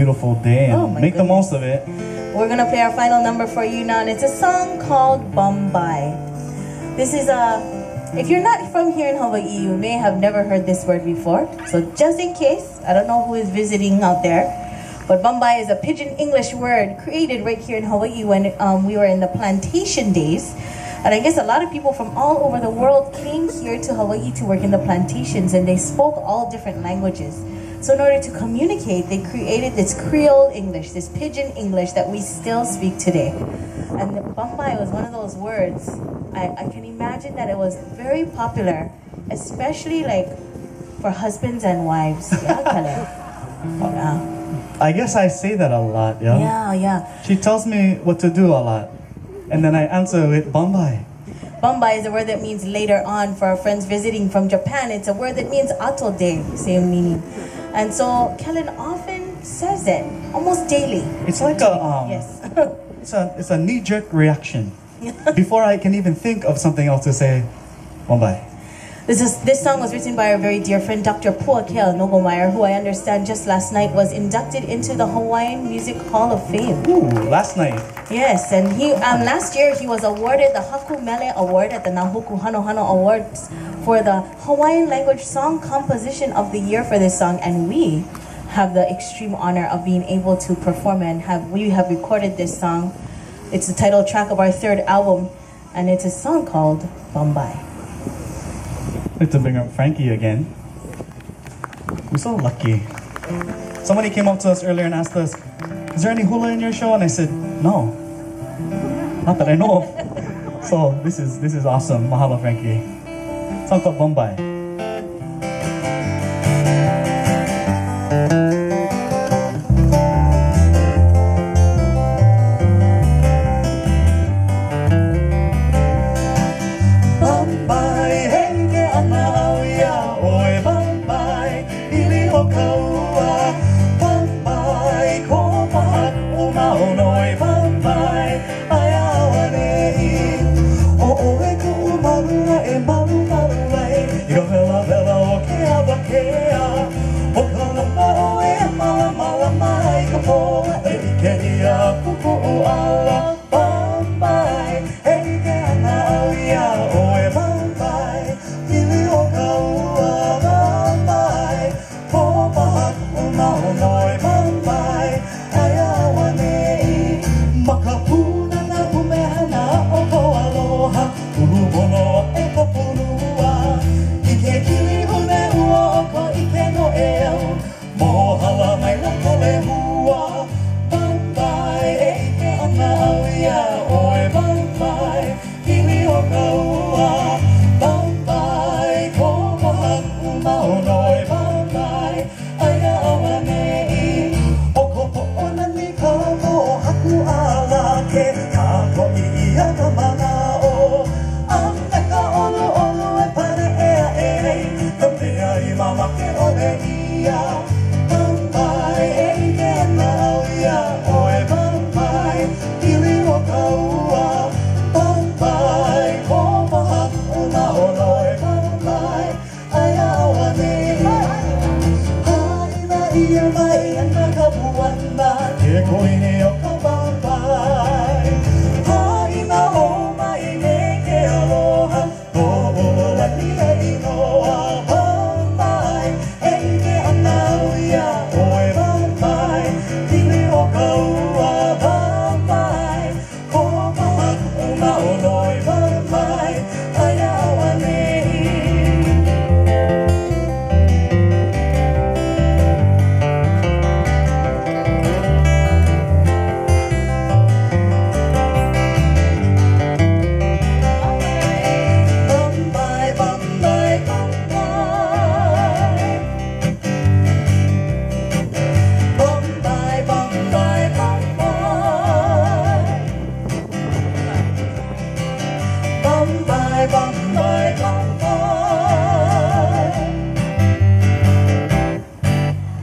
beautiful day and Oh, my make the goodness. most of it. We're going to play our final number for you now, and it's a song called Bumbai. This is if you're not from here in Hawaii, you may have never heard this word before. So just in case, I don't know who is visiting out there, but Bumbai is a pidgin English word created right here in Hawaii when we were in the plantation days. And I guess a lot of people from all over the world came here to Hawaii to work in the plantations, and they spoke all different languages. So in order to communicate, they created this Creole English, this pidgin English that we still speak today. And the Bumbai was one of those words. I can imagine that it was very popular, especially like for husbands and wives. Yeah, Kale. Yeah. I guess I say that a lot, yeah? Yeah, yeah. She tells me what to do a lot. And then I answer with Bumbai. Bumbai is a word that means later on. For our friends visiting from Japan, it's a word that means ato de, same meaning. And so Kellen often says it, almost daily. It's like a Yes. it's a knee-jerk reaction. Before I can even think of something else to say, Bumbai. This song was written by our very dear friend Dr. Puakea Nogelmeier, who I understand just last night was inducted into the Hawaiian Music Hall of Fame. Ooh, last night. Yes, and he last year he was awarded the Haku Mele Award at the Nahoku Hanohano Awards for the Hawaiian Language Song Composition of the Year for this song, and we have the extreme honor of being able to perform and we have recorded this song. It's the title track of our third album, and it's a song called Bumbai. I'd like to bring up Frankie again. We're so lucky. Somebody came up to us earlier and asked us, is there any hula in your show? And I said, no. Not that I know of. So this is awesome. Mahalo, Frankie. Song called Bumbai.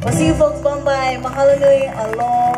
We'll see you folks. Bumbai. Mahalo nui. Aloha.